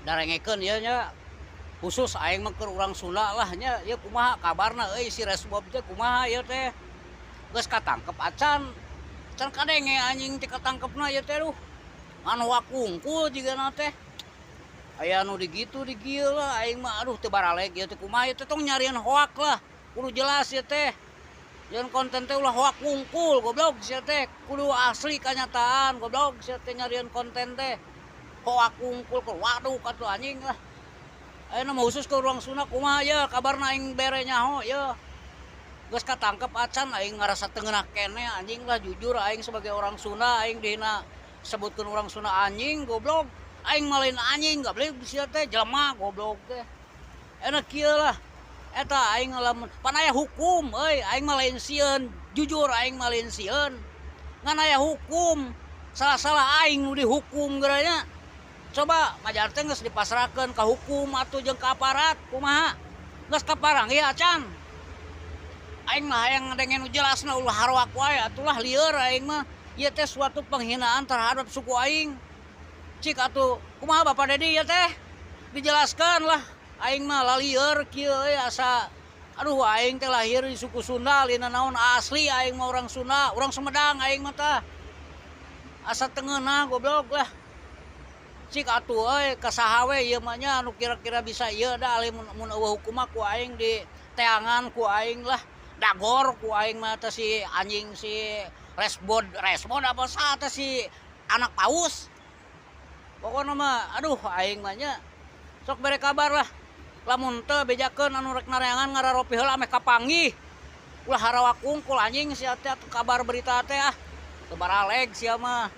Darengekeun ieu nya, khusus aing mah keur urang Sunda lah nya. Ieu kumaha kabarna euy, si Resbob teh kumaha ieu teh? Geus katangkep acan? Can kadenge anjing teh katangkepna ieu teh. Duh, ngan hoak wungkul jigana teh aya nu digitu digieu lah. Aing mah aduh, teu baraleg ieu teh kumaha ieu teh. Tong nyarian hoak lah, kudu jelas ieu teh. Jangan konten teh ulah hoak wungkul, goblok sia teh. Kudu asli kenyataan, goblok sia teh. Nyarian konten teh hoak wungkul ke waduh katuh anjing lah. Ayeuna mah khusus ke urang Sunda, kumaha ya kabarna? Aing bere nyaho ya, geus katangkep acan? Aing ngarasa teu ngeunah keneh anjing lah. Jujur, aing sebagai orang Sunda, aing dihina, sebutkeun orang Sunda anjing, goblok. Aing mah lain anjing, goblok sia teh, jelema goblok teh. Enak kieu lah eta. Aing lamun pan aya hukum euy, aing mah lain sieun. Jujur, aing mah lain sieun, ngan aya hukum, salah-salah aing nu dihukum geura. Coba majar teh geus dipasrahkeun ka hukum atuh jeung ka aparat, kumaha, geus kaparanggih acan? Aing mah hayang ngadenge nu jelasna, ulah haroak wae atulah. Lieur aing mah, ieu teh suatu penghinaan terhadap suku aing. Cik atuh, kumaha Bapak Dedi ieu teh? Dijelaskan lah. Aing mah lalieur kieu euy, asa aduh. Aing teh lahir di suku Sunda, lina naon, asli aing mah orang Sunda, orang Sumedang aing mah tah. Asa teu ngeunah, goblok lah. Cik atuh euy, ka saha we ieu mah nya anu kira-kira bisa ieu da alih. Mun eueuh hukum mah ku aing di teangan, ku aing lah dagor ku aing mah teh si anjing, si Resbod, Resbod apa saha teh, si anak paus pokokna mah. Aduh, aing mah nya, sok bere kabar lah. Lamun teu, bejakeun anu rek nareangan ngararopi heula ameh kapanggih, ulah harawak wungkul anjing sia teh. Kabar berita teh ah teu baraleg sia mah.